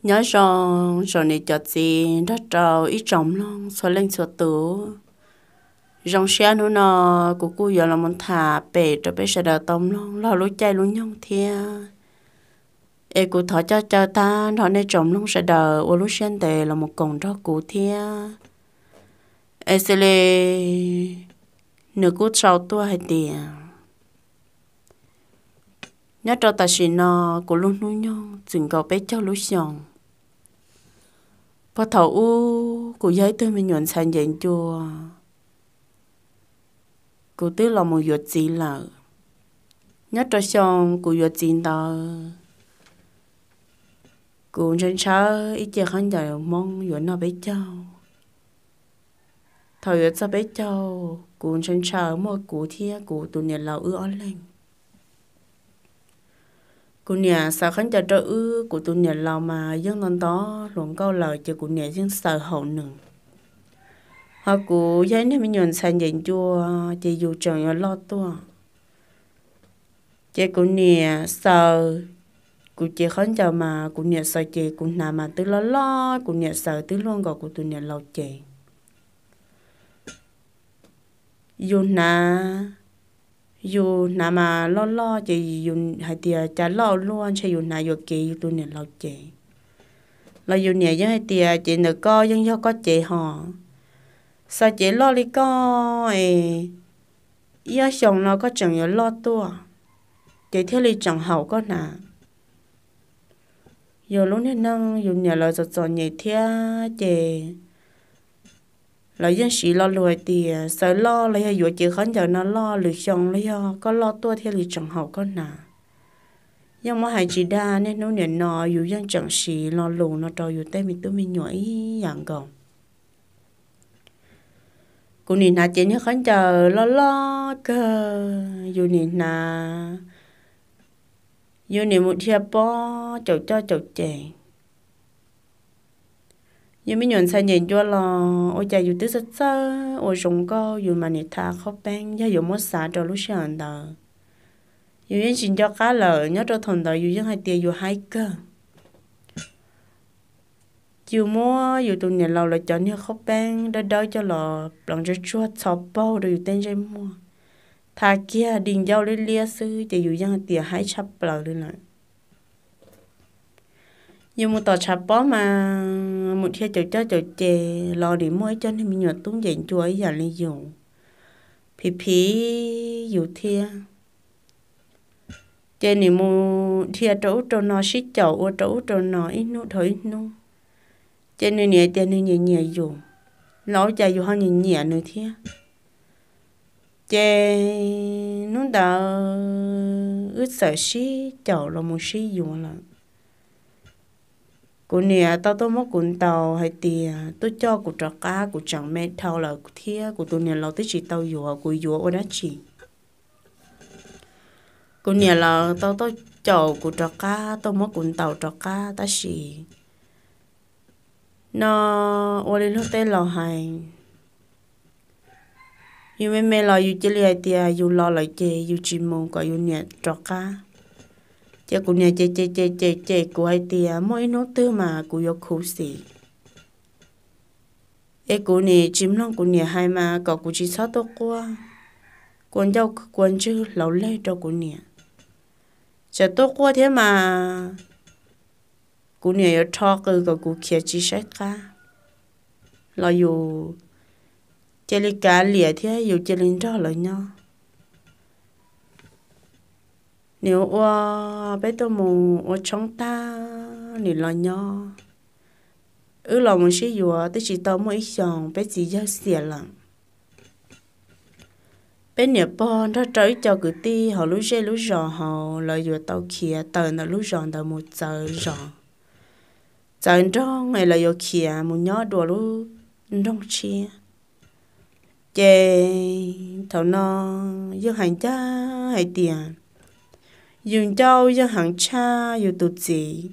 Nyob zoo tsoom niam cov txiv nrog rau ib tsoom mloog txhua leej txhua tus. Zoo siab hnub no kuv kuj yuav los mus tham pem rau peb sawv daws tau mloog log lub caij lub nyoog thiab. Es kuv thov coj caw tag nrho nej tsoom mloog sawv daws ua lub siab ntev los mus koom nrog kuv thiab. Es xws li nws kuj sau tuaj hais tias, nyob rau tam sim no kuv lub hnub nyoog txwm nkaus peb caug lub xyoos. Puag thaum ub kuv yog ib tug me nyuam ntxhais ncees ncua, kuv twb los mus yuav txiv lawm. Nyob rau xyoo kuv yuav txiv ntawd, kuv ntshaw ntshaw ib ce khaub ncaws Hmoob yuav noj peb caug. Thaum yuav txog peb caug, kuv ntshaw ntshaw muaj kuv thiab kuv tus niam laus wb ob leeg. Kuv niam xaws khaub ncaws rau wb, kuv tus niam laus mas yeej nto nto hluas nkauj lawm ces kuv niam yeej xaws haum nws. Ho kuv yog ib niag me nyuam ntxhais ncees ncua, ces yus tseem yuav loj tuaj. Ces kuv niam xaws kuv cev khaub ncaws mas kuv niam xaws ces kuv hnav mas twb loj loj, kuv niam xaws twb luaj nkaus kuv tus niam laus ces. Yus hnav, yus hnav mas loj loj ces yus hais tias cas loj ua luaj, ntshe yus hnav yuam kev yus tus niam laus ces. Los yus niam yeej hais tias ces ntawm koj yeej yog koj cev hos, xaws cev loj li koj es ib ob xyoos no koj tseem yuav loj tuaj, ces thiaj li tseem haum koj hnav. Yus lub niag neej yus niam lawv txom txom nyem thiab ces lawv yeej siv lo lus hais tias xaws loj los yog yuav cev khaub ncaws no loj lwm xyoo los yog koj loj tuaj thiaj li tseem haum koj hnav. Yeej muab hais tsis dag, niaj hnub nim no yus yeej tseem siv lo lus no rau yus tej me tub me nyuam ib yam nkaus. Kuv nim hnav cev niag khaub ncaws loj loj kawg, yus nim hnav, yus nim mus dhia pob caum coj caum ces. Yus me nyuam ntxhais ncees ncua los ua cas yus twb txawj txawj ua zoo nkauj, yus mas nim tha qhaub peeb, yog yuav muab xav rau lub sij hawm ntawd, yus yeej tsis nco qab lawm. Nyob rau thaum ntawd yus yeej hais tias yus haib kawg. Yus muab yus tus niam laus lawv cov niag qhaub peeb dawb dawb coj los pleev tsuag tsuag txho paug rau yus tej ntsej muag, tha kiag di ncauj liab liab xwb ces yus yeej hais tias haib tshaj plaws li lawm. Yus mus tom tshav pob mas mus dhia caum coj caum ces los nim muaj ib co niag me nyuam tub ncees ncua ib yam li yus, phim phim yus thiab. Ces nim mus dhia rau ub rau no, sib caum ua rau ub rau no ib hnub dhau ib hnub. Ces nws nim hais tias nws nyiam nyiam yus, los ua cas yus ho nyiam nyiam nws thiab. Ces hnub ntawd wb txawm sib caum los mus sib yuav lawm. Kuv niam tau tuaj muab kuv ntaus hais tias tuaj coj kuv rov qab, kuv tseem me dhau lawm thiab kuv tus niam laus twb tsis tau yuav, kuv yuav ua dab tsi. Kuv niam lawv tau tuaj caum kuv rov qab, tuaj muab kuv ntaus rov qab, tab sis no ua li luag tej laus hais, yus me me los yus cia li hais tias yus los lawm ces yus tsis mus kom yus niam rov qab. Ces kuv niam ces ces ces ces ces kuv hais tias muaj ib hnub twg mas kuv yuav khuv xim. Es kuv nim tsis mloog kuv niam hais mas kom kuv tsis txhob tuaj quaj, kua ncauj kua ntswg hlauv leg rau kuv niam. Txawm tuaj quaj thiab mas kuv niam yuav rho qws kom kuv khiav tsis saib qab, los yus cia li kav liam thiab yus cia li nrog lawv nyob. Nim ua ua peb tuaj mus ua tshoob tag nim los nyob. Wb los mus sib yuav twb tsis tau muaj ib xyoos peb txiv yawg xiam lawm. Peb niam pog nrog rau ib co kwv tij hauv lub zej lub zos hauv lawv yuav tau khiav tawm ntawm lub zos ntawd mus txawv zos, txawv nroog es lawv yuav khiav mus nyob dua lub nroog tshiab. Ces thaum no yeej hais ncaj hais tias yus ncauj yeej heev tshaj yus tus txiv.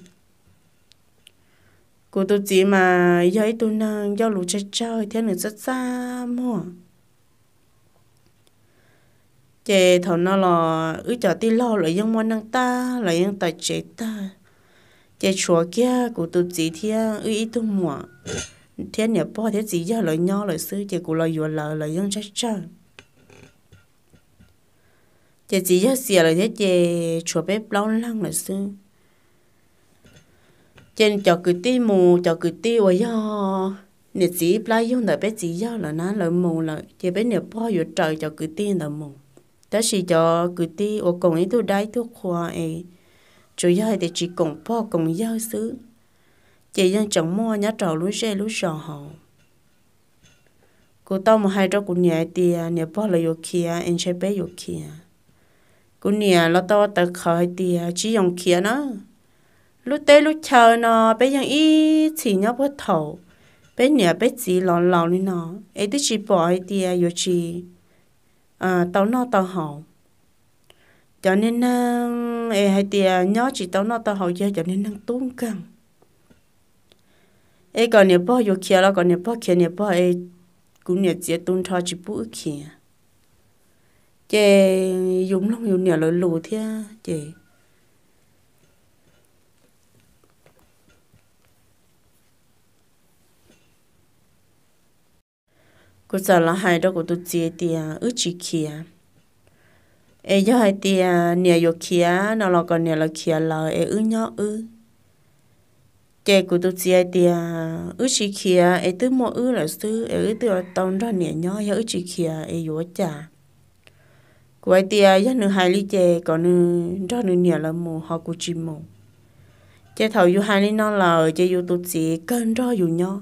Kuv tus txiv mas yog ib tug neeg ncauj lus tsawg tsawg thiab nws txaj txaj muag. Ces thaum no los wb cov tij laug lawv yeej muaj neej tag, lawv yeej tawm tsev tag. Ces tshuav kiag kuv tus txiv thiab wb ib tug muam, thiab niam pog thiab txiv yawg lawv nyob lawm xwb, ces kuv los yuav lawv, lawv yeej tsawg tsawg. Ces txiv yawg xiam lawm thiab ces tshuav peb plaub leeg lawm xwb. Ces cov kwv tij mus, cov kwv tij uas yog niam txiv ib plab yug ntawm peb txiv yawg lawm na, lawv mus lawm, ces peb niam pog yuav raws cov kwv tij ntawd mus. Tab sis cov kwv tij uas koom ib tug dab ib tug qhua es tsuas yog hais tias tsis koom pog koom yawg xwb, ces yeej tseem muaj nyob rau lub zej lub zos hauv. Kuv tau mus hais rau kuv niam hais tias niam pog lawv yuav khiav es ntshe peb yuav khiav. Kuv niam los tau tawv qhawv hais tias tsis yoos khiav na, lub teb lub chaw no peb yeej ib txhis nyob puag thaum peb niam peb txiv los laus li no, es twb tsis pom hais tias yuav tsis tau noj tau haus. Cov niag neeg es hais tias nyob tsis tau noj tau haus yog cov niag neeg tub nkeeg. Es kom niam pog yuav khiav los kom niam pog khiav niam pog es kuv niam txiav tu nrho tsis pub wb khiav. Ces yus mloog yus niam lawv lus thiab ces kuv txawm los hais rau kuv tus txiv tias wb tsis khiav, es yog hais tias niam yuav khiav no los kom niam lawv khiav lawv es wb nyob wb. Ces kuv tus txiv hais tias wb tsis khiav es twb muaj wb lawm xwb es wb twb yuav tau nrog niam nyob, yog wb tsis khiav es yuav ua cas? Kuv hais tias yog nws hais li ces kom nws nrog nws niam lawv mus ho kuv tsis mus. Ces thaum yus hais li no lawm ces yus tus txiv kawg nrog yus nyob.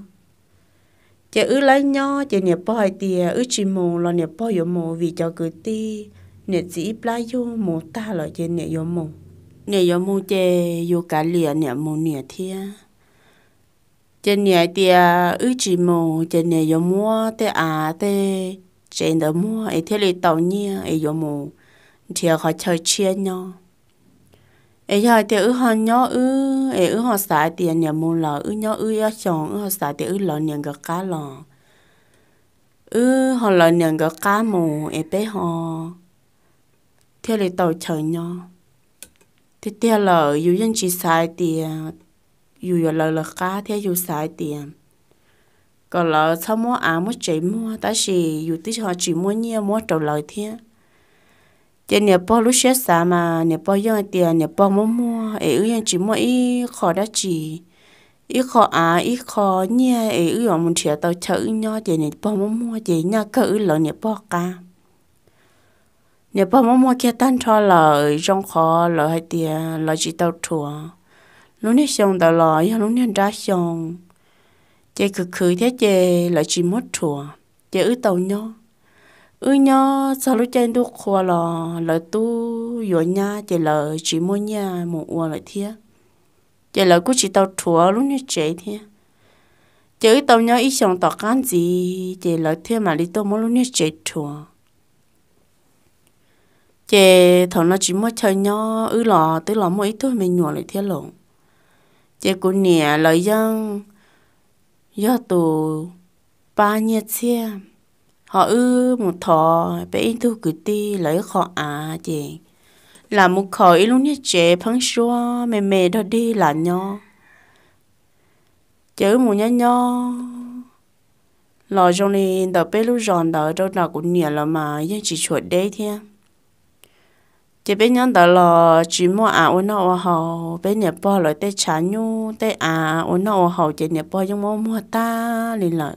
Ces wb laib nyob ces niam pog hais tias wb tsis mus los niam pog yuav mus vim cov kwv tij niam txiv ib plab yug mus tag lawm ces niam yuav mus. Niam yuav mus ces yus kav liam niam mus niam thiab. Ces niam hais tias wb tsis mus ces niam yuav muab tej av tej tsev ntawd muag es thiaj li tau nyiaj es yuav mus nrhiav qhov chaw tshiab nyob. Es yog hais tias wb ho nyob wb es wb ho xav hais tias niam mus lawm wb nyob wb ib ob xyoos wb ho xav tias wb lawv niam nkawd qab los, wb ho lawv niam nkawd qab mus es peb ho thiaj li tau chaw nyob. Tiag tiag lawm yus yeej tsis xav hais tias yus yuav lawv lawv qab thiab yus xav hais tias kom lawv txhob muab av muab tsev muag tab sis yus twb ho tsis muaj nyiaj muab rau lawv thiab. Ces niam pog lub siab xav mas niam pog yeej hais tias niam pog muab muag es wb yeej tsis muaj ib qho dab tsi, ib qho av ib qho nyiaj es wb yuav mus nrhiav tau chaw wb nyob ces niam pog muab muag ces nyaj kawg wb lawv niam pog qab. Niam pog muab muag kiag tag nrho lawm zoo qhov lawv hais tias lawv tsis tau rhuav lub niag xyoo ntawd los yog lub niag nrab xyoo, ces khwv khwv thiab ces lawv tsis muab rhuav ces wb tau nyob. Wb nyob txog lub caij ntuj qhua los lawv tub yuav nyab ces lawv tsis muaj nyiaj mus ua lawm thiab, ces lawv kuj tsis tau rhuav lub niag tsev thiab. Ces wb tau nyob ib xyoos tom qab ntxiv ces lawv thiaj mam li tuaj muab lub niag tsev rhuav. Ces thaum no tsis muaj chaw nyob wb los twb los muaj ib tug me nyuam lawm thiab lauj. Ces kuv niam lawv yeej yog tus pab nyiaj txiag, ho wb mus thov peb ib tug kwv tij lawv ib qho av ces lam mus khaum ib lub niag tsev pheeb suab me me dog dig lam nyob. Ces wb mus nyob nyob los zoo li ntawm peb lub zos ntawd rau nram kuv niam lawv mas yeej tsis tshua deb thiab. Ces peb nyob ntawd los tsis muaj av ua noj ua haus, peb niam pog lawv tej tshav nyuj tej av ua noj ua haus ces niam pog yeej muab muag tag li lawm.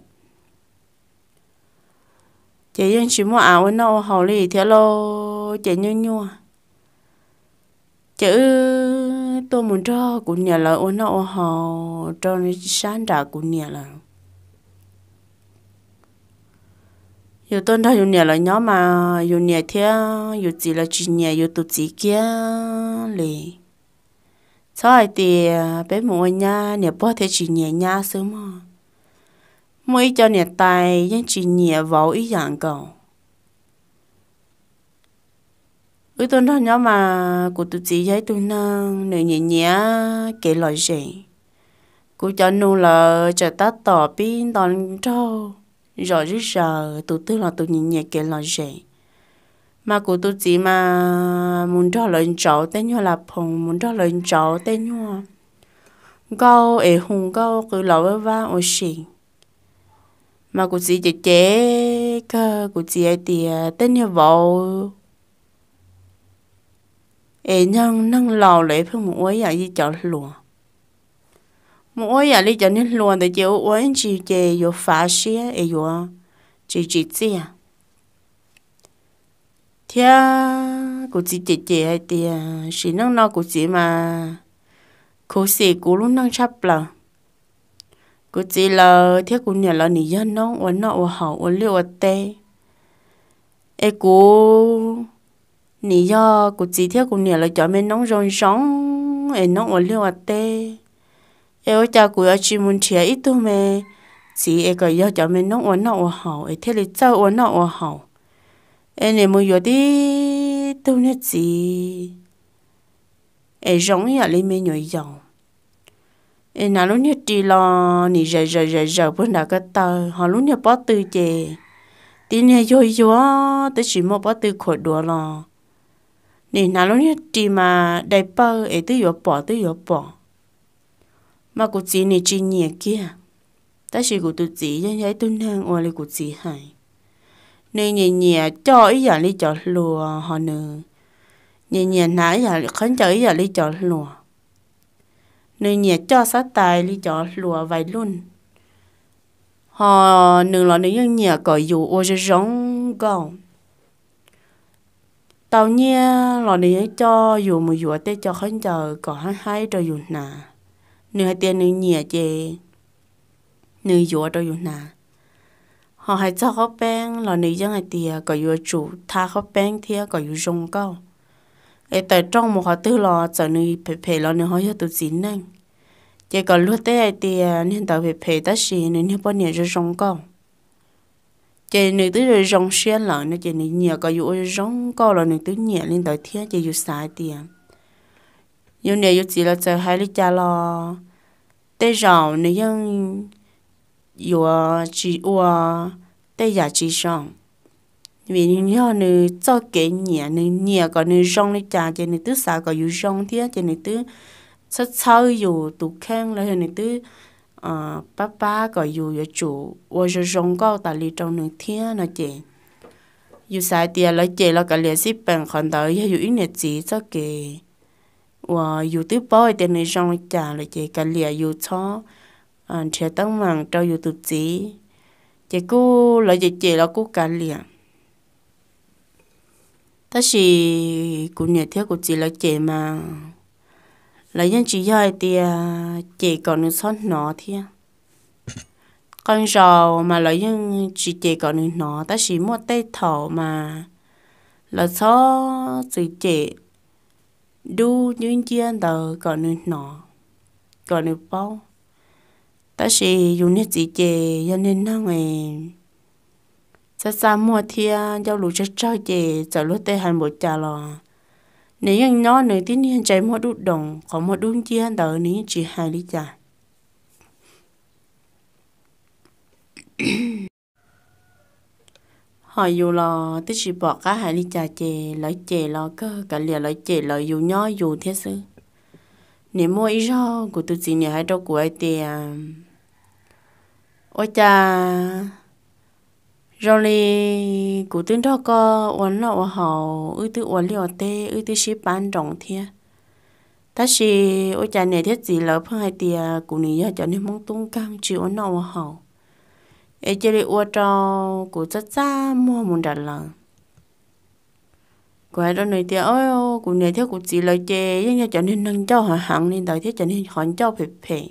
Ces yeej tsis muaj av ua noj ua haus li thiab lauj, ces nyuaj nyuaj. Ces wb tuaj mus nrog kuv niam lawv ua noj ua haus rau sab nram kuv niam lawv. Yus tuaj nrog yus niam lawv nyob mas yus niam thiab yus txiv lawv tsis nyiam yus tus txiv kiag li. Txhob hais tias peb mus ua nyab niam pog thiaj tsis nyiam nyab xwb mog. Muaj ib co niam tais yeej tsis nyiam vauv ib yam nkaus. Wb tuaj nrog nyob mas kuv tus txiv yog ib tug neeg nws nyiam nyiam kev lom zem. Kuv cov nus lawv tseem tab tom pib nto nraug zom zeb zaws, tus twg los tus nyiam nyiam kev lom zem. Mas kuv tus txiv mas mus nrog lawv ntsauv tej nyuag la phoos, mus nrog lawv ntsauv tej nyuag nkauj es hu nkauj qw los vab vab ua si. Mas kuv txiv cem cem kawg, kuv txiv hais tias tej niag vauv es neeg laus lawm pheej mus ua ib yam li cov hluas. Mus ua ib yam li cov niag hluas ntawd ces ua ua ib ntsis ces yuav fav siab es yuav tsis tsim txiaj. Thiab kuv txiv cem cem hais tias sim neej no kuv txiv mas khuv xim kuv lub neej tshaj plaws. Kuv txiv lawv thiab kuv niam lawv nim yog noob ua noj ua haus ua liaj ua teb, es kuv nim yog kuv txiv thiab kuv niam lawv cov me noob zoo zoo es noob ua liaj ua teb. Es ua cas kuv yuav tsis mus nrhiav ib tug me txiv es kom yog cov me noob ua noj ua haus es thiaj li txawj ua noj ua haus, es nim mus yuav tib tug niag txiv es zoo ib yam li me nyuam yaus. Es hnav lub niag ris los nim zawm zawm zawm zawm puag nram ko taw, ho lub niag pob tw ces tib niag yuag yuag twb tsis muaj pob tw khuam duav los nim hnav lub niag ris mas dai pawg es twb yuav pom twb yuav pom. Mas kuv txiv nim tsis nyiam kiag, tab sis kuv tus txiv yeej yog ib tug neeg ua li kuv txiv hais. Nws nyiam nyiam coj ib yam li cov hluas, ho nws nyiam nyiam hnav ib yam li qhov ncaws ib yam li cov hluas. Nws nyiam coj xab tais li cov hluas vais luj, ho nws los nws yeej nyiam kom yus ua zoo zoo nkauj. Tau nyiaj los nws yeej coj yus mus yuav tej co qhov ncaws kom haib haib rau yus hnav. Nws hais tias nws nyiam ces nws yuav rau yus hnav. Ho hais txog qhaub peeb los nws yeej hais tias kom yuav tsum tha qhaub peeb thiab kom yus zoo nkauj. Es tawm rooj mus qhov twg los txawm nws phem phem los nws ho yog tus txiv neej, ces kom luag teb hais tias niag ntawd phem phem tab sis nws niag poj niam zoo zoo nkauj. Ces nws twb zoo zoo siab lawm no ces nws nyiam kom yus ua zoo zoo nkauj los nws twb nyiam li ntawd thiab. Ces yus xav hais tias yus niam yus txiv lawv txawm hais li cas los tej zaum nws yeej yuav tsis ua tej yam tsis zoo, vim yog nws txoj kev nyiam, nws nyiam kom nws zoo li cas ces nws twb xav kom yus zoo thiab ces nws twb txhawb txhawb yus tus kheej los yog nws twb pab pab kom yus yuav tsum ua zoo zoo nkauj tas li rau nws thiab no ces yus xav hais tias lawv cem los kav liam xij peem, qhov ntawd yog yus ib niam txiv txoj kev uas yus twb paub hais tias nws zoo li cas lawm ces kav liam yus txhob nrhiav teeb meem rau yus tus txiv. Ces kuj lawv cem cem los kuj kav liam. Tab sis kuv niam thiab kuv txiv lawv cem mas lawv yeej tsis yog hais tias cem kom nws txhob hnov thiab. Qee zaus mas lawv yeej tsis cem kom nws hnov, tab sis muaj tej thaum mas lawv txhob txwm cem dub ncwb nciab ntawd kom nws hnov, kom nws paub. Tab sis yus niag txiv ces yog niag neeg txaj txaj muag thiab ncauj lus tsawg tsawg ces txawm luag tej hais npaum cas los nws yeej nyob nws tib niag ntsais muag dub doos, qhov muag dub nciab ntawd nws yeej tsis hais li cas. Ho yus los twb tsis pom qab hais li cas ces lawv cem los kawg kav liam, lawv cem lawv, yus nyob yus thiab xwb. Nim muaj ib zaug kuv tus txiv niam hais rau kuv hais tias, ua cas zoo li kuv twb nrog koj ua noj ua haus, wb twb ua liaj ua teb, wb twb sib pab nroos thiab, tab sis ua cas niam thiab txiv lawv pheej hais tias kuv nim yog cov niag hmoob tub nkeeg tsis ua noj ua haus, es cia li ua rau kuv txaj txaj muag mus nram lawv. Kuv hais rau nws tias, o, kuv niam thiab kuv txiv lawv ces yeej yog cov niag neeg ncauj heev heev li ntawd thiab cov niag qhov ncauj phem phem,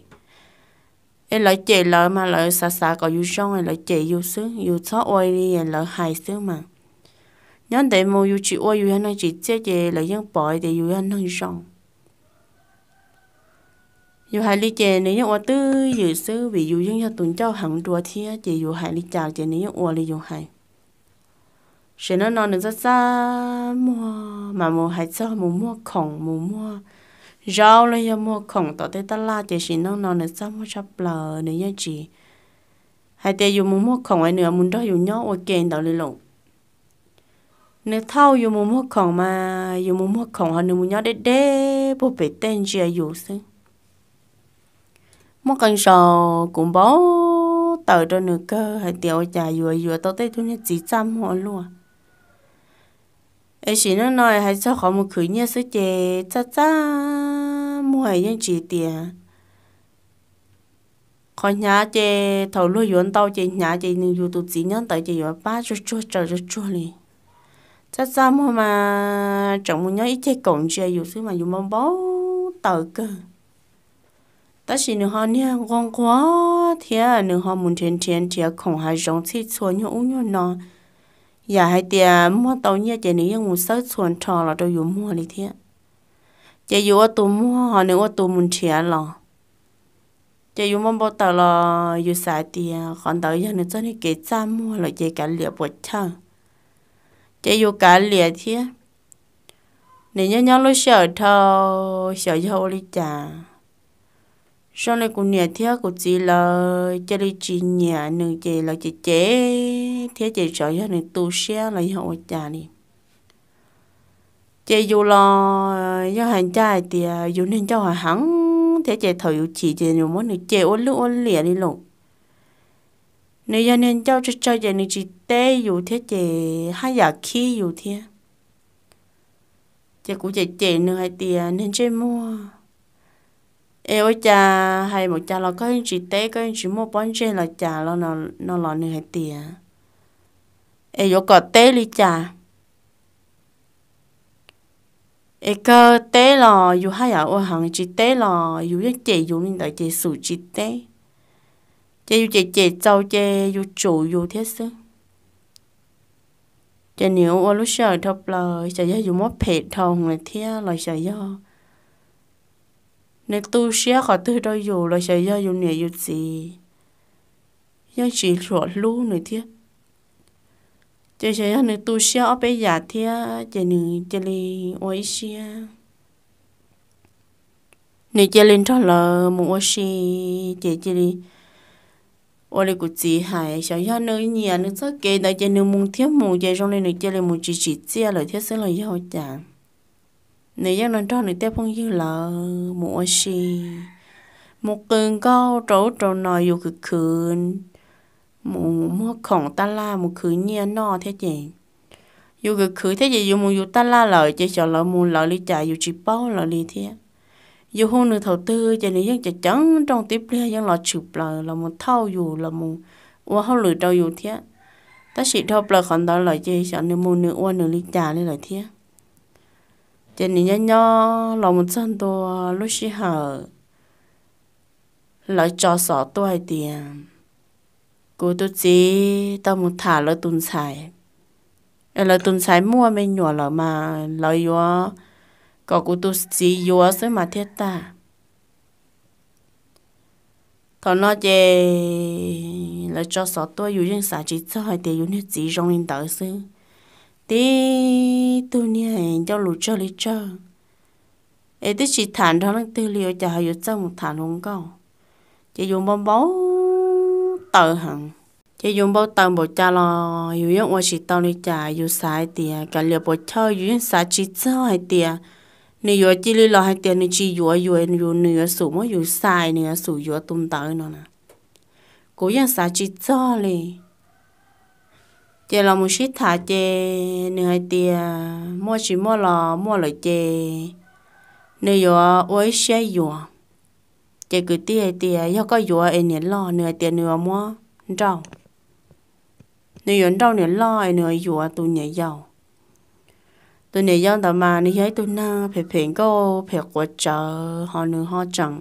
es lawv cem lawv mas lawv xav xav kom yus zoo es lawv cem yus xwb, yus txhob ua li lawv hais xwb mas. Nyob ntev mus yus tsis ua yus yog neeg tsim txiaj ces lawv yeej pom tias yus yog neeg zoo. Yus hais li ces nws yeej ua twj ywm xwb vim yus yeej yog tus ncauj heev dua thiab ces yus hais li cas ces nws yeej ua li yus hais. Tam sim no nws txaj txaj muag mas mus hais txog mus muag khoom, mus muag zaub los yog muag khoom tom tej taj laj ces tam sim no nws txaj muag tshaj plaws, nws yeej tsis hais tias yus mus muag khoom es nws mus nrog yus nyob ua ke ntawd li lawm. Nws thauj yus mus muag khoom mas yus mus muag khoom ho nws mus nyob deb deb puag pem tej ntsia yus xwb. Muaj qee zaus kuv npau taws rau nws kawg hais tias ua cas yuav yuav tau tej tug niag txiv txaj muag ua luaj. Es sim neej no hais txog qhov mus khwv nyiaj xwb ces txaj txaj muag yeej tsis tias qhov hnyav ces thaum luag yuav ntau ces hnyav ces nws yus tus txiv nyob ntawd ces yuav pab tsuag tsuag tsaws tsuag tsuag li. Txaj txaj muag mas tseem mus nyob ib ceg kaum ntsia yus xwb mas yus npau npau taws kawg. Tab sis nws ho niag nquag nquag thiab nws ho mus nrhiav nrhiav nrhiav khoom hav zoov txhij txhua nyuag ub nyuag no. Yam hais tias muag tau nyiaj ces nws yeej mus xawb txhua nrho los rau yus muag li thiab. Ces yus ua tus muag ho nws ua tus mus nrhiav los. Ces yus npau npau taws los yus xav tias qhov ntawd yog nws txoj niag kev txaj muag lawm ces kav liam puas chawj. Ces yus kav liam thiab. Nim nyob nyob lub sij hawm dhau xyov yog ua li cas, zoo li kuv niam thiab kuv txiv lawv cia li tsis nyiam nws ces lawv cem cem thiab ces xyov yog nws tu siab los yog ua cas li. Ces yus los yeej hais ncaj hais tias yus niag ncauj heev heev thiab ces thaum yus chim ces yus muab nws cem ua lwj ua liam li lawm. Nws yog niag ncauj tsawg tsawg ces nws tsis teb yus thiab ces haj yam khib yus thiab. Ces kuv cem cem nws hais tias niag ntsej muag, es ua cas hais mus cas los koj yeej tsis teb, koj yeej tsis muaj pob ntseg los cas los no los nws hais tias, es yuav kom teb li cas? Es kawg teb los yus haj yam ua heev, tsis teb los yus yeej cem yus li ntawd ces xum tsis teb. Ces yus cem cem txaus ces yus tsum yus thiab xwb. Ces nws ua lub sij hawm dhau plaws xyov yog yus muab phem dhau lawm thiab los xyov yog nws tu siab qhov twg rau yus los xyov yog yus niam yus txiv yeej tsis hluam hlub nws thiab. Ces xyov yog nws tu siab ob peb yam thiab ces nws cia li ua ib siab, nws cia li nrog lawv mus ua si, ces cia li ua li kuv txiv hais, xyov yog nws nyiam nws txoj kev ntawd ces nws mus thiab mus, ces zoo li nws cia li mus tsis tsim txiaj lawm thiab xwb los yog cas. Nws yeej nrog nws tej phooj ywg lawv mus ua si, mus qw nkauj rau ub rau no, yus khwv khwv mus muag khoom taj laj mus khwv nyiaj noj thiab ces yus khwv khwv thiab ces yus mus yus taj laj lawm ces xyov lawv mus lawv li cas yus tsis paub lawv li thiab. Yus hu nws thaum twg ces nws yeej ceev ceev nrooj tib pliag yeej los tshwm plaws los mus thauj yus los mus ua hauj lwm rau yus thiab. Tab sis dhau plaws qhov ntawd lawm ces xyov nws mus nws ua nws li cas li lawm thiab. Ces nws nyob nyob los mus txog ntua lub sij hawm lawv tso xov tuaj hais tias kuv tus txiv tau mus tham lawv tus ntxhais, lawv tus ntxhais muaj me nyuam lawm mas lawv yuav kom kuv tus txiv yuav xwb mas thiaj tag. Thaum no ces lawv tso xov tuaj yus yeej xav tsis txog hais tias yus niag txiv zoo li ntawd xwb. Tib tug niag ncauj lus tsawg li tsawg, es twb tsis tham nrog leej twg li ua cas ho yuav txawj mus tham hluas nkauj. Ces yus npau npau taws heev. Ces yus npau taws npaum cas los yus yeej ua tsis tau li cas, yus xav hais tias kav liam puas chawj, yus yeej xav tsis txog hais tias nws yuav cia li los hais tias nws tsis yuav yus, yus nws yuav xub muab yus xais, nws yuav xub yuav tus ntawd no na. Kuv yeej xav tsis txog li. Ces los mus sib tham ces nws hais tias muaj tsis muaj los muaj lawm ces nws yuav ua ib siab yuav. Ces kwv tij hais tias yog koj yuav es niam loj, nws hais tias nws yuav muab nrauj, nws yuav nrauj niam loj es nws yuav yuav tus niam yau. Tus niam yau ntawd mas nws yog ib tug neeg phem phem nkauj phem quav tsawv, ho nws ho tseem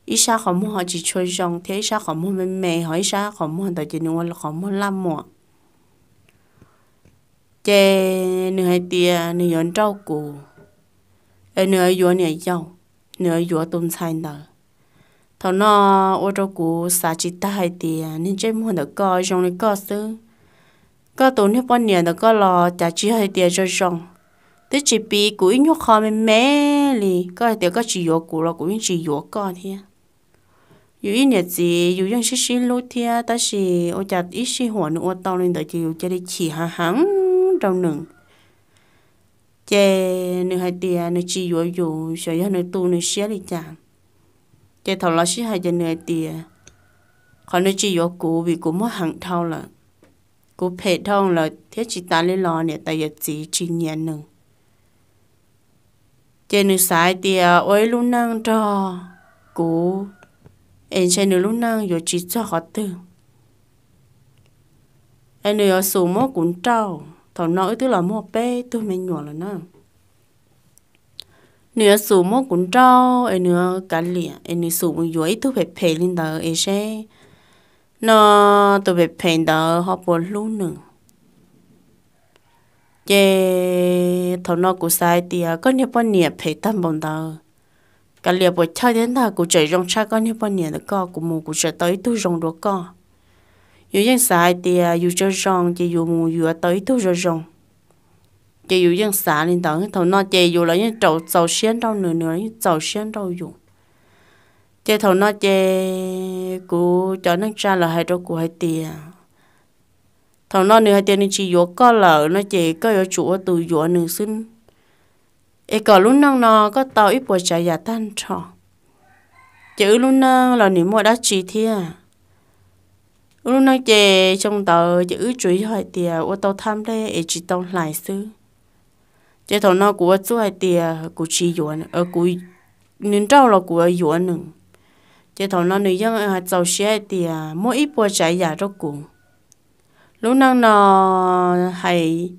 ib sab qhov muag ho tsis tshua zoo thiab ib sab qhov muag me me, ho ib sab qhov muag ntawd ces nws ua qhov muag laj muam. Ces nws hais tias nws yuav nrauj kuv, es nws yuav yuav niam yau, nws yuav yuav tus ntxhais ntawd. Thaum no ua rau kuv xav tsis tag hais tias niag ntsej muag ntawm koj zoo li koj xwb. Koj tus niag poj niam ntawm koj los cas tsis yog hais tias zoo zoo, twb tsis piv kuv ib nyuag qho me me li. Koj hais tias koj tsis yuav kuv los kuv yeej tsis yuav koj thiab. Yus ib niam txiv yus yeej sib sib hlub thiab, tab sis ua cas ib sij huam nws ua tau li ntawd ces yus cia li chim heev heev rau nws. Ces nws hais tias nws tsis yuav yus, xyov yog nws tu nws siab li cas. Ces thaum los sib hais ces nws hais tias qhov nws tsis yuav kuv vim kuv muaj heev dhau lawm, kuv phem dhau lawm thiab tsis tas li los niam tais yawm txiv tsis nyiam nws. Ces nws xav hais tias ua ib lub neej nrog kuv es ntshe nws lub neej yuav tsis txog qhov twg, es nws yuav xub muab kuv nrauj. Thaum no wb twb los muaj peb tug me nyuam lawm na. Nws yuav xub muab kuv nrauj es nws kav liam es nws xub mus yuav ib tug phem phem li ntawd es seb no tus phem phem ntawd ho puas hlub nws. Ces thaum no kuv xav hais tias koj niag poj niam phem tag npaum ntawd, kav liam puas chawj thiab ntag, kuv tseem zoo tshaj koj niag poj niam ntawd, koj kuv mus kuv tseem tau ib tug zoo dua koj. Yus yeej xav hais tias yus tso zoo ces yus mus yuav tau ib tug zoo zoo. Ces yus yeej xav li ntawd. Thaum no ces yus los yeej rau txaus siab nrauj nws, nws los yeej txaus siab nrauj yus. Ces thaum no ces kuv cov neej tsa lawv hais rau kuv hais tias thaum no nws hais tias nws tsis yuav koj lawm no ces koj yuav tsum ua tus yuav nws xwb, es kom lub neej no koj tau ib puas tsav yam tag nrho, ces wb lub neej los nws muaj dab tsi thiab. Wb lub neej ces xyoo ntawd ces wb tsuas yog hais tias ua tau thaj nplej es tsis tau hlais xwb. Ces thaum no kuv ua txuj hais tias kuv tsis yuav, kuv, nws nrauj los kuv yuav nws. Ces thaum no nws yeej txaus siab hais tias muab ib puas tsav yam rau kuv. Lub neej no hais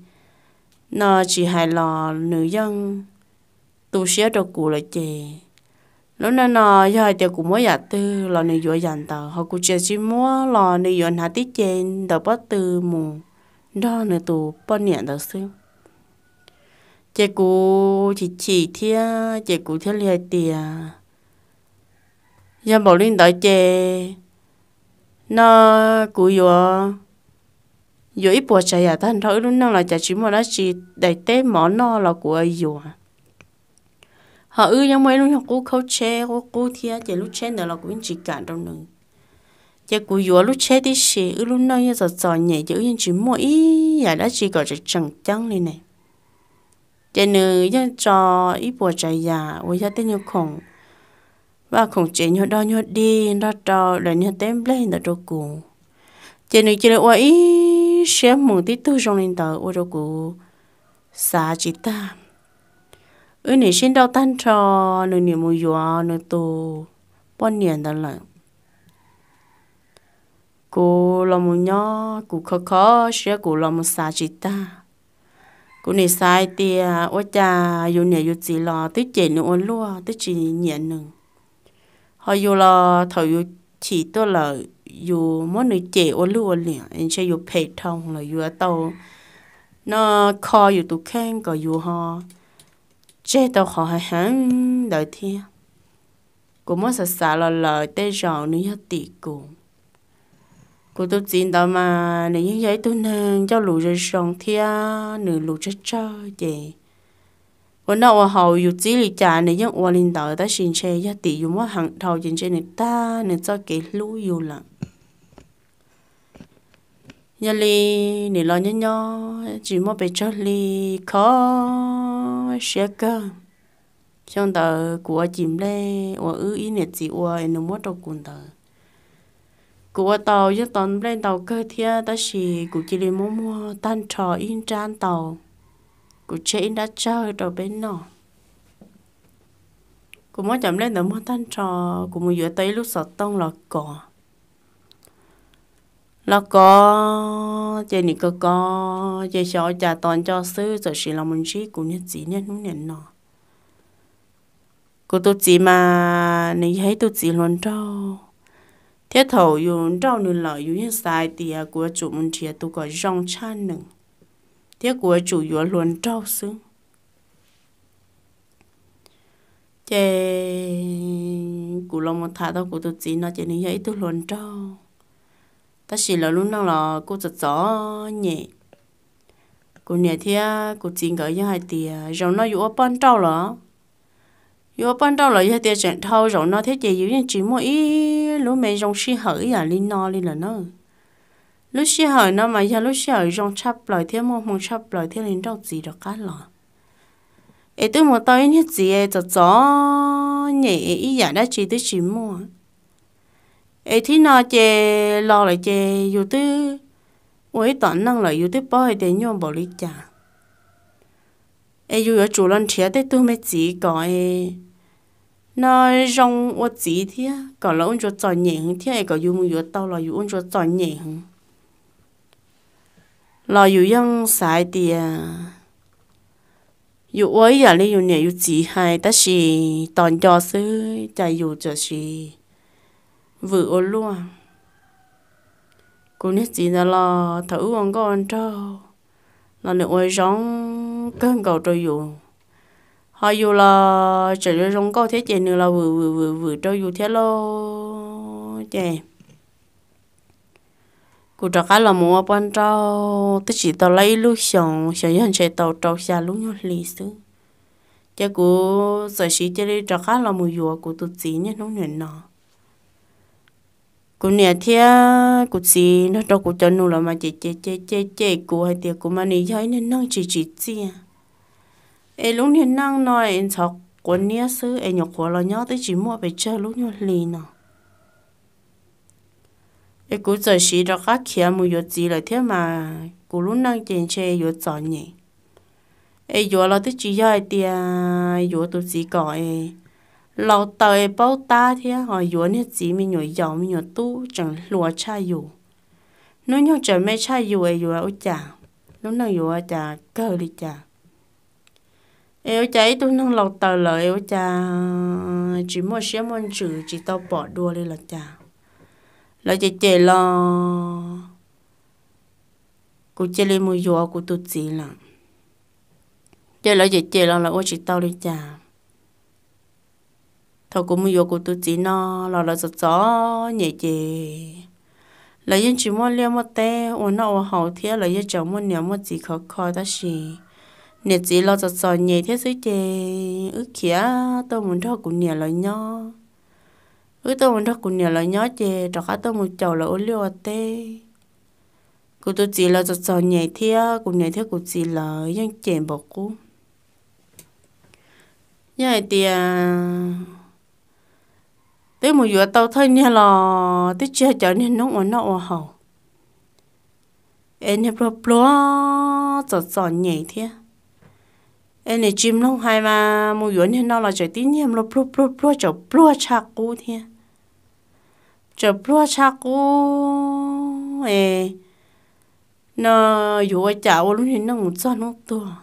no tsis hais los nws yeej tu siab rau kuv lawm ces lub neej no yog hais tias kuv muab yam twg los nws yuav yam ntawd, ho kuv tsis, tsis muab los nws yuav hnav tib ce ntawm pob tw mus nrog nws tus poj niam ntawd xwb. Ces kuv chim chim thiab ces kuv thiaj li hais tias yog npaum li ntawd ces no kuv yuav, yuav ib puas tsav yam tag nrho wb lub neej los cas tsis muaj dab tsi, daim teb mov noj los kuv yuav. Ho wb yeej muaj ib lub nyuag qub khaub tsheb qub qub thiab ces lub tsheb ntawd los kuv yeej tsis kam rau nws. Ces kuv yuav lub tsheb tib si, wb lub neej yeej txom txom nyem ces wb yeej tsis muaj ib yam dab tsi kom tseem tseem ceeb li ne. Ces nws yeej tso ib puas tsav yam uas yog tej nyuag khoom vaj khoom tsev, nyuag dog nyuag dig nrog rau daim niag teb nplej ntawd rau kuv. Ces nws cia li ua ib siab hmoov tib tug zoo li ntawd ua rau kuv xav tsis tag. Wb nim sib nrauj tag nrho, nws nim mus yuav nws tus poj niam ntawd lawm. Kuv los mus nyob kuv kho kho siab, kuv los mus xav tsis tag. Kuv nim xav hais tias ua cas yus niam yus txiv los twb cem nws ua luaj, twb tsis nyiam nws, ho yus los thaum yus chim tuaj lawm yus muab nws cem ua luaj ua liam, ntshe yus phem dhau lawm, yus yuav tau no kho yus tus kheej kom yus ho tseg tau qhov heev heev ntawd thiab. Kuv muab xav xav los lawm tej zaum nws yog tim kuv. Kuv tus txiv ntawd mas nws yeej yog ib tug neeg ncauj lus zoo zoo thiab nws lus tsawg tsawg ces ua noj ua haus yus txib li cas nws yeej ua li ntawd, tab sis ntshe yog tim yus muab heev dhau ces ntshe nws tag nws txoj kev hlub yus lawm. Yog li nim los nyob nyob tsis muaj pes tsawg hli, kho siab kawg. Xyoo ntawd kuv ua cim nplej uas wb ib niam txiv ua es nws muab rau kuv ntawd, kuv ua tau yeej tau nplej ntau kawg thiab, tab sis kuv cia li muab muag tag nrho ib nrab ntau, kuv tseg ib nrab tsawg rau peb noj. Kuv muab cov nplej ntawd muag tag nrho, kuv mus yuav tau ib lub xov tooj los kov. Los kov ces nim kov kov ces xyov ua cas tos nco xwb txawm sim los mus ntsib kuv niag txiv niaj hnub niam no. Kuv tus txiv mas nws yog ib tug txiv hluas nraug, thiab thaum yus nrauj nws lawm yus yeej xav hais tias kuv yuav tsum mus nrhiav tus kom zoo tshaj nws, thiab kuv yuav tsum yuav hluas nraug xwb. Ces kuv los mus tham tau kuv tus txiv no ces nws yog ib tug hluas nraug, tab sis lawv lub neej los kuj txom txom nyem. Kuv niam thiab kuv txiv nkawd yog hais tias zaum no yus ua poj nrauj los, yus ua poj nrauj los yog tias tseem dhau zaum no thiab ces yus yeej tsis muaj ib lub me zoo sij hawm ib yam li no li lawm na. Lub sij hawm no mas yog lub sij hawm zoo tshaj plaws thiab muaj hmoo tshaj plaws thiaj li nrauj txiv rov qab los. Es twb mus tau ib niag txiv txom txom nyem es ib yam dab tsi twb tsis muaj. Es thib no ces los lawm ces yus twb ua ib tom neej lawm yus twb paub hais tias nyuaj npaum li cas. Es yus yuav tsum los nrhiav tej tug me txiv kom no zoo ua txiv thiab kom lawv ua ntsuas txom nyem heev thiab es kom yus mus yuav tau los yus ua ntsuas txom nyem heev. Los yus yeej xav hais tias yus ua ib yam li yus niam yus txiv hais tab sis tos nco xwb cas yus txawm sis vwm ua luaj. Kuv niag txiv ntawd los thaum wb ua nkauj ua nraug los nws ua zoo kawg nkaus rau yus, ho yus los tseem zoo zoo nkauj thiab ces nws los vwm vwm vwm vwm rau yus thiab lauj. Ces kuv rov qab los mus ua poj nrauj twb tsis tau lab ib lub xyoos, xyov yog ntshe tau rau xya lub nyuag hli xwb. Ces kuv txawm siv cia li rov qab los mus yuav kuv tus txiv niaj hnub niam no. Kuv niam thiab kuv txiv nrog rau kuv cov nus los mas ces ces ces ces kuv hais tias kuv mas nws yog ib niag neeg tsis tsim txiaj, es lub niag neej no es ntxhov quav niab xwb es nyuam qhuav los nyob twb tsis muaj pes tsawg lub nyuag hli no. Es kuv txawm siv rov qab khiav mus yuav txiv lawm thiab mas kuv lub neej ces ntshe yuav txom nyem. Es yuav los twb tsis yog hais tias yuav tus txiv kom es laus taws es paub tab thiab, ho yuav niag txiv me nyuam yaus me nyuam tub tseem hluas tshaj yus, hnub nyoog tseem me tshaj yus es yuav ua cas, lub neej yuav ua cas kawg li cas. Es ua cas ib tug neeg laus taws lawm es ua cas tsis muaj siab muaj ntsws tsis tau pom dua li los cas. Lawv cem cem los kuv cia li mus yuav kuv tus txiv lawm. Ces lawv cem cem los lawv ua tsis tau li cas. Thaum kuv mus yuav kuv tus txiv no los lawv txom txom nyem ces lawv yeej tsis muaj liaj muaj teb ua noj ua haus thiab lawv yeej tseem muaj niam muaj txiv khov kho tab sis niam txiv los txom txom nyem thiab xwb ces wb khiav tuaj mus nrog kuv niam lawv nyob. Wb tuaj mus nrog kuv niam lawv nyob ces rov qab tuaj mus caum lawv ua liaj ua teb. Kuv tus txiv lawv txom txom nyem thiab kuv niam thiab kuv txiv lawv yeej cem npaum qub. Yog hais tias twb mus yuav tau thawj niag los twb tsis yog cov niag noob ua noj ua haus, es niag pluag pluag txom txom nyem thiab. Es niam tsis mloog hais mas mus yuav niag no los tseem tib niag pluag pluag pluag tseem pluag tshaj qub thiab. Tseem pluag tshaj qub es no yuav ua cas ua lub niag neej mus txog hnub tuag.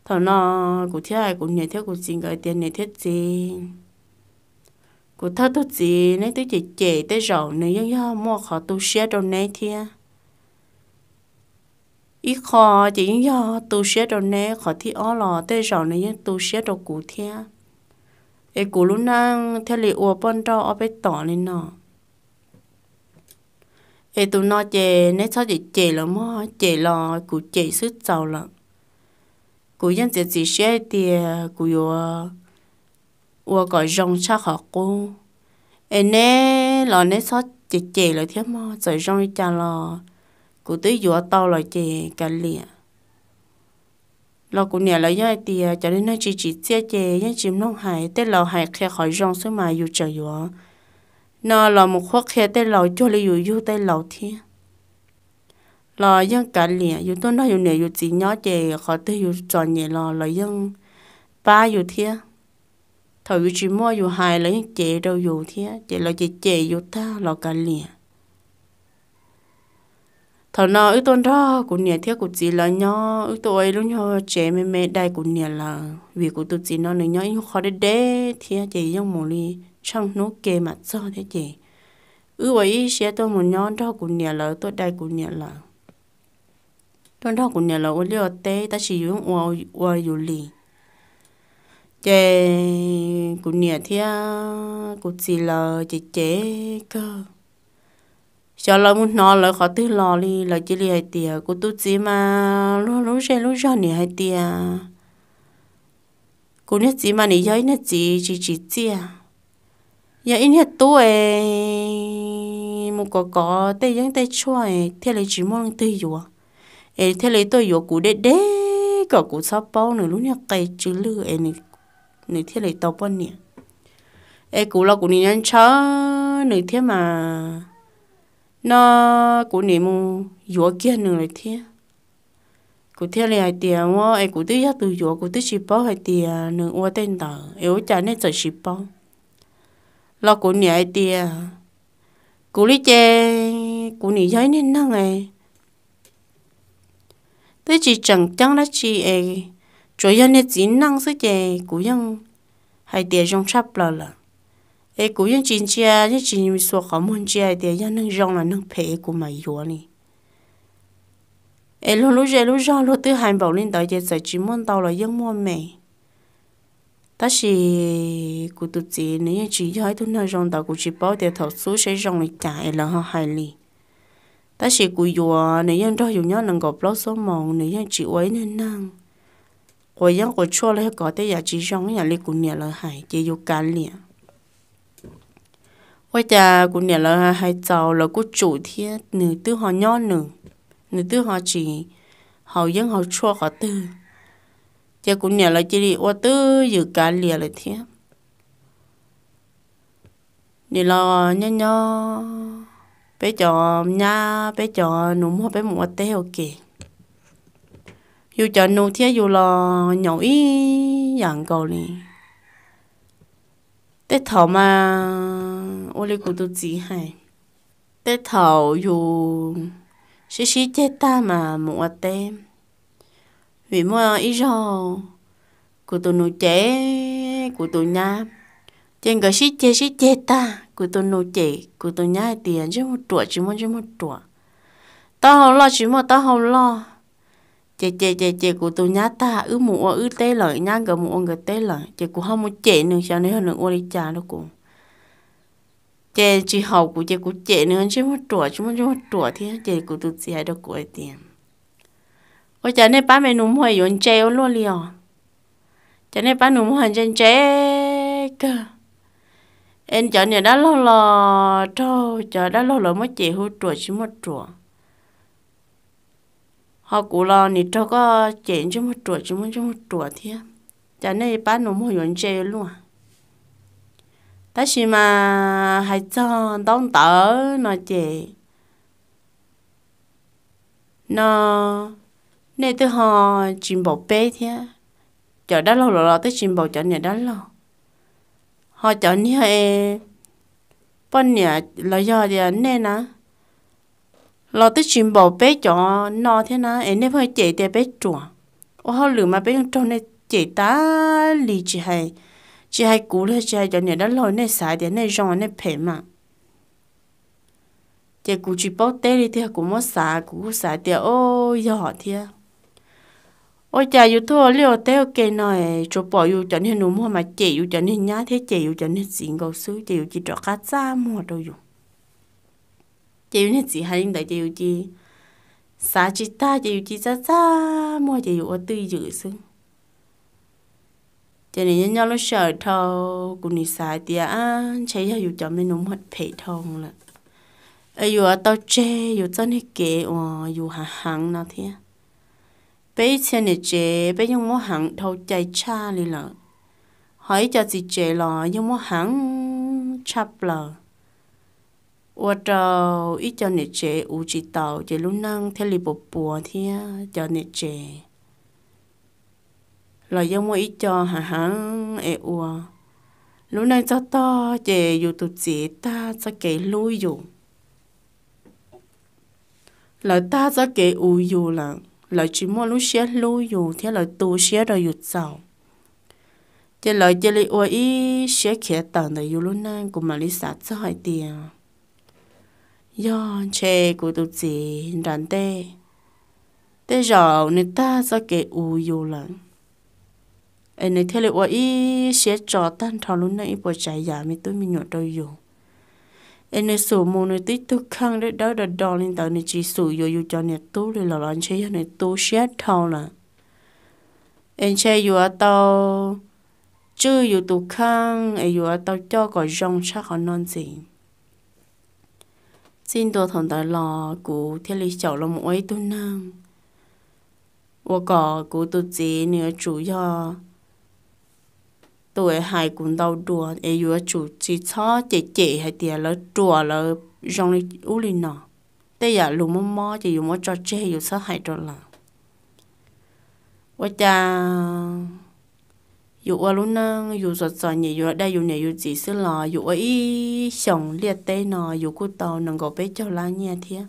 Thaum no kuv thiaj hais kuv niam thiab kuv txiv nkawd tias niam thiab txiv, kuv thawj tug txiv neb twb cem cem tej zaum nws yeej yog muaj qhov tu siab rau neb thiab. Ib qho ces yeej yog tu siab rau neb, qhov thib ob los tej zaum nws yeej tu siab rau kuv thiab, es kuv lub neej thiaj li ua poj nrauj ob peb tom li no. Es tus no ces neb txhob cem cem los mog, cem los kuv cem xwb txaus lawm. Kuv yeej txiav txim siab hais tias kuv yuav ua kom zoo tshaj qhov qub. Es neb los neb txhob cem cem lawm thiab mog, txawm zoo li cas los kuv twb yuav tau lawm ces kav liam. Los kuv niam lawv yeej hais tias cov neeg tsis tsim txiaj ces yeej tsis mloog hais, tej laus hais qhia qhov zoo xwb mas yus tseem yuav no los mus qhuab qhia tej laus cuag li yus yug tej laus thiab. Los yeej kav liam, yus tuaj nrog yus niam yus txiv nyob ces qhov twg yus txom nyem los lawv yeej pab yus thiab. Thaum yus tsis muaj yus hais lawv yeej cev rau yus thiab, ces lawv cem cem yus tag los kav liam. Thaum no wb tuaj nrog kuv niam thiab kuv txiv lawv nyob, wb tuaj ua ib lub nyuag tsev me me dai kuv niam lawv, vim kuv tus txiv no nws nyob ib nyuag qhov deb deb thiab ces yeej mus li tsheej hnub ke mam txog thiab ces wb ua ib siab tuaj mus nyob nrog kuv niam lawv, tuaj dai kuv niam lawv, tuaj nrog kuv niam lawv ua liaj ua teb tab sis yus yeej ua ua yus li. Ces kuv niam thiab kuv txiv lawv ces cem kawg. Xyov lawv mus hnov lawv qhov twg los li, lawv cia li hais tias kuv tus txiv mas luag lub zej lub zog nim hais tias kuv niag txiv mas nim yog ib niag txiv tsis tsim txiaj, yog ib niag tub es mus kov kov tej yeeb tej tshuaj es thiaj li tsis muaj leej twg yuav, es thiaj li tuaj yuav kuv deb deb kom kuv txhob paub nws lub niag qe tsw lwj es nws thiaj li tau poj niam. Es kuv los kuv nim ntshaw nws thiab mas, no kuv nim mus yuav kiag nws lawm thiab. Kuv thiaj li hais tias, ua es kuv twb yog tus yuav, kuv twb tsis paub hais tias nws ua tej ntawd es ua cas nej txawm tsis paub? Los kuv niam hais tias, kuv li ces kuv nim yog ib niag neeg twb tsis tseem ceeb dab tsi es tsuas yog niag txiv neej xwb ces kuv yeej hais tias zoo tshaj plaws lawm. Es kuv yeej tsis ntsia, yeej tsis xuas qhov muag ntsia hais tias yog neeg zoo los neeg phem kuv mam yuav li. Es luag lub zej lub zog luag twb hais npaum li ntawd ces txawm tsis muaj ntau los yeej muaj me. Tab sis kuv tus txiv nws yeej tsis yog ib tug neeg zoo ntawd, kuv tsis paub tias thaum xub seb zoo li cas es lawv ho hais li. Tab sis kuv yuav nws yeej nrog yus nyob nees nkaum plaub xuab moos, nws yeej tsis ua ib niag neeg quav yeeb quav tshuaj los yog kom tej yam tsis zoo ib yam li kuv niam lawv hais ces yus kav liam. Ua cas kuv niam lawv hais txaus lawv kuj tsum thiab, nws twb ho nyob nws, nws twb ho tsis haus yeeb haus tshuaj qhov twg, ces kuv niam lawv cia li ua twj ywm kav liam lawm thiab. Nim los nyob nyob peb cov nyab peb cov nus muag peb mus ua teb ua ke, yus cov nus thiab yus los nyaum ib yam nkaus li. Tej thaum mas ua li kuv tus txiv hais, tej thaum yus sib sib ceg tag mas mus ua teb, vim muaj ib zaug kuv tus nus cem kuv tus nyab, ces nkawd sib ceg sib ceg tag kuv tus nus cem kuv tus nyab hais tias ntsej muag ruam tsis muaj ntsej muag ruam, taub hau loj tsis muaj taub hau loj. Ces ces ces ces kuv tus nyab tag wb mus ua wb teb lawm, nyab nkawd mus ua nkawd teb lawm ces kuv ho mus cem nws xyov nws yog nws ua li cas rau kuv. Ces tsis haum kuv ces kuv cem nws ntsej muag ruam tsis muaj ntsej muag ruam thiab ces kuv tus txiv hais rau kuv hais tias, ua cas nej pab me nus muag yuav ntse ua luaj li os? Ces nej pab nus muag ntse ntse kawg, es cov niam dab laug los raug cov dab laug lawv muab cem hu ruam tsis muaj ruam, ho kuv los nim raug koj cem ntsej muag ruam tsis muaj ntsej muag ruam thiab, cas nej pab nus muag yuav ntse luaj. Tab sis mas hais txog ntaub ntawv no ces, no nej twb ho tsis npaum peb thiab, cov dab laug los los twb tsis npaum cov niam dab laug, ho cov niag poj niam los yog tias nej na los twb tsis npaum peb cov no thiab na, es nej pheej cem tias peb ruam. Ua hauj lwm mas peb yeej raug nej cem tas li, tsis hais, tsis hais kuv los tsis hais cov niam dab laug, nej xav tias nej zoo nej phem mas. Ces kuv tsis paub teb li tiag, kuv muab xav kuv kuj xav tias o, yog thiab. Ua cas yus tuaj ua liaj ua teb ua ke no tsuas pom yus cov niag nus muag mas cem yus cov niag nyab thiab cem yus cov niag txiv nkaus xwb, ces yus cia rov qab txaj muag rau yus. Ces yus niag txiv hais li ntawd ces yus cia xav tsis tag, ces yus cia txaj txaj muag ces yus ua twj ywm xwb. Ces nim nyob nyob lub sij hawm dhau, kuv nim xav tias ntshe yog yus cov me nus muag phem dhau lawm, es yus yuav tau tseg yus txoj niag kev uas yus hav heev no thiab. Peb ib txhia niam tsev peb yeej muab heev dhau cai tshaj li lawm, ho ib co txiv tsev los yeej muab heev tshaj plaws, ua rau ib co niam tsev uv tsis taus, ces lub neej thiaj li puas puas thiab cov niam tsev los yeej muaj ib co hav heev es ua. Lub neej txog tog ces yus tus txiv tag txoj kev hlub yus. Lawv tag txoj kev uv yus lawm, lawv tsis muaj lub siab hlub yus thiab lawv tu siab rau yus txaus. Ces lawv cia li ua ib siab khiav tawm ntawm yus lub neej, kuv mam li xav txog hais tias yog ntshe kuv tus txiv nram ntej, tej zaum nws tag txoj kev uv yus lawm, es nws thiaj li ua ib siab tso tag nrho lub neej ib puas tsav yam me tub me nyuam rau yus. Es nws xum mus nws tib tug kheej dawb dawb do do li ntawd, nws tsis xum yuav yus cov niam tub li los los ntshe yog nws tu siab dhau lawm. Es ntshe yuav tau tswj yus tus kheej es yuav tau coj kom zoo tshaj qhov no ntxiv. Txij ntua thaum ntawd los kuv thiaj li xyaum los mus ua ib tug neeg ua kom kuv tus txiv nws yuav tsum yog tus hais kuv ntau dua, es yus yuav tsum tsis txhob cem cem hais tias lawv ruam lawv zoo li ub li no. Tej yam lus mob mob ces yus muab tso tseg, yus txhob hais rau lawv. Ua cas yus ua lub neej yus txom txom nyem, yus los dai yus niam yus txiv xwb los yus ua ib xyoos liaj teb no yus kuj tau nees nkaum peb caug lab nyiaj thiab.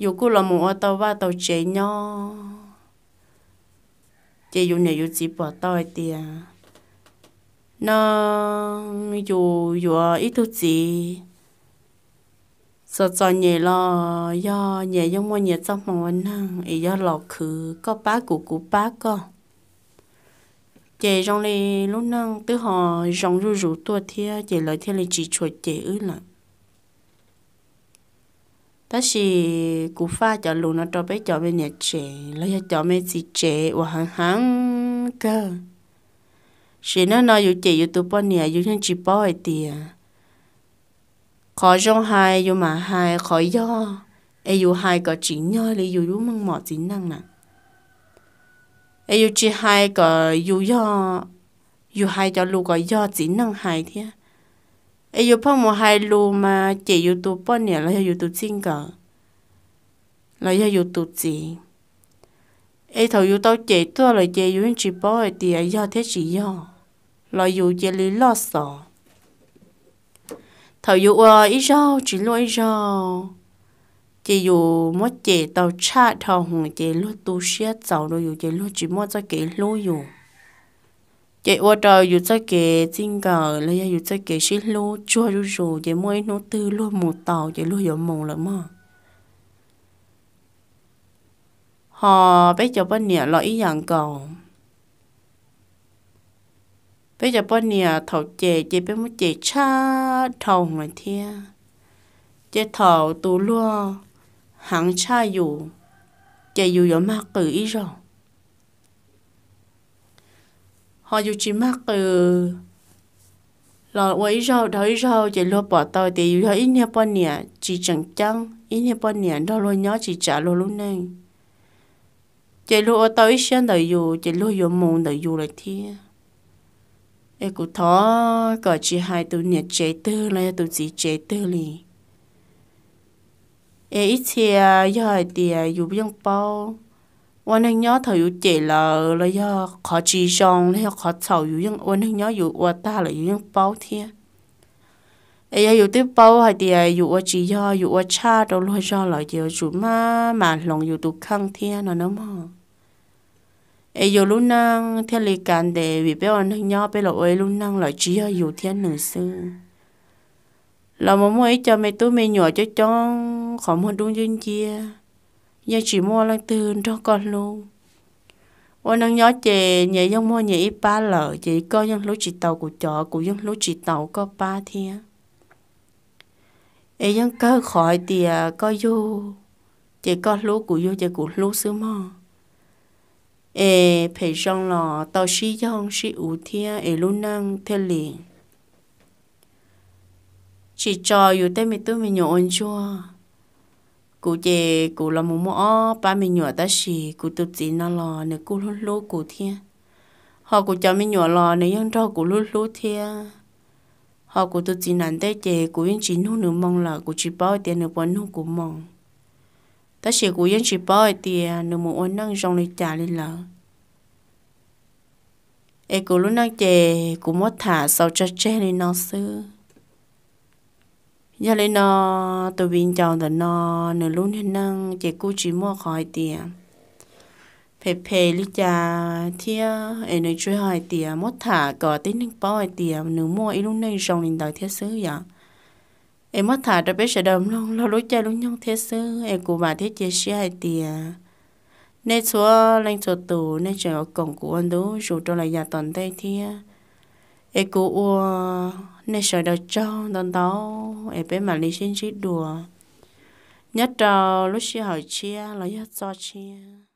Yus kuj los mus ua tau vaj tau tsev nyob. Ces yus niam yus txiv pom tau hais tias, no, yus yuav ib tug txiv txom txom nyem los yog nyias yeej muaj nyias txoj hmoo ua neeg, es yog los khwv koj pab kuv kuv pab koj. Ces zoo li lub neej twb ho zoo zuj zus tuaj thiab, ces lawv thiaj li tsis tshua cem wb lawm. Tab sis kuv faj cov lus no rau peb cov me niam tsev los yog cov me txiv tsev uas heev heev kawg. Sim neej no yus cem yus tus poj niam yus yeej tsis paub hais tias qhov zoo hais yus mam hais, qhov yog es yus hais kom tsim nyog li yus lub meej mom txiv neej na. Es yus tsis hais kom yus yog, yus hais cov lus kom yog txiv neej hais thiab. Es yus pheej mus hais lus mas cem yus tus poj niam los yog yus tus txij nkawm los yog yus tus txiv. Es thaum yus tau cem tuaj lawm ces yus yeej tsis paub hais tias yog thiab tsis yog, los yus cia li loj xov. Thaum yus ua ib zaug tsis luaj ib zaug, ces yus muab cem tau tshaj dhau hwv ces luag tu siab txaus rau yus ces luag tsis muaj txoj kev hlub yus. Ces ua rau yus txoj kev txij nkawm los yog yus txoj kev sib hlub tsuag zuj zus, ces muaj ib hnub twg luag mus tau ces luag yuav mus lawm mog. Ho peb cov poj niam los ib yam nkaus. Peb cov poj niam thaum cem ces peb muab cem tshaj dhau hwv thiab. Ces thaum tus luag heev tshaj yus, ces yus yuav mag qws ib zaug. Ho yus tsis mag qws los ua ib zaug dhau ib zaug ces luag pom tau tias yus yog ib niag poj niam tsis tseem ceeb, ib niag poj niam nrog luag nyob tsis tsav luag lub neej. Ces luag ua tau ib siab ntawm yus ces luag yuav mus ntawm yus lawm thiab. Es kuv thov kom tsis hais tus niam tsev twg los yog tus txiv tsev twg li. Es ib txhia yog hais tias yus yeej paub, ua neeg nyob thaum yus cem lawv los yog qhov tsis zoo los yog qhov txhaum yus yeej ua neeg nyob yus ua tag lawm yus yeej paub thiab. Es yog yus twb paub hais tias yus ua tsis yog, yus ua tshaj rau luag zog lawm ces yuav tsum maj mam hloov yus tus kheej thiab no nawb mog. Es yus lub neej thiaj li kav ntev, vim peb ua neeg nyob peb los ua ib lub neej lawm tsis yog yus thiab nws xwb. Los mus muaj ib co me tub me nyuam coob coob qhov muag dub nciab nciab, yeej tsis muaj leej twg nrog koj hlub. Ua neeg nyob ces nyias yeej muaj nyias ib pab lawm ces koj yeej hlub tsis tau kuv cov, kuv yeej hlub tsis tau koj pab thiab. Es yeej kawg qhov hais tias koj yug ces koj hlub, kuv yug ces kuv hlub xwb mog. Es phem zoo los tau sib yoog sib uv thiab es lub neej thiaj li tsis tso yus tej me tub me nyuam ua ntsuag. Kuv ces kuv los mus muaj ob pab me nyuam tab sis kuv tus txiv no los nws kuj hlub hlub kuv thiab. Ho kuv cov me nyuam los nws yeej nrog kuv hlub hlub thiab. Ho kuv tus txiv nam ntej ces kuv yeej tsis nug nws moo lawm, kuv tsis paub hais tias nws puas nug kuv moo. Tab sis kuv yeej tsis paub hais tias nws mus ua neej zoo li cas li lawm. Es kuv lub neej ces kuv muab tham xaus tso tseg li no xwb. Yog li no, tus viv ncaus ntawm no nws lub niag neej ces kuj tsis muaj qhov hais tias phem phem li cas thiab, es nws tsuas yog hais tias muab tham kom tib neeg paub hais tias nws muaj ib lub neej zoo li ntawd thiab xwb yom. Es muab tham rau peb sawv daws mloog laug lub caij lub nyoog thiab xwb. Es kuv vam thiab cia siab hais tias nej txhua leej txhua tus nej tseem yuav koom kuv ua ntu zus rau lawm yav tom ntej thiab. Es kuv ua nej sawv daws tsaug ntau ntau, es peb mam li sib ntsib dua nyob rau lub sij hawm tshiab los yog txoj tshiab.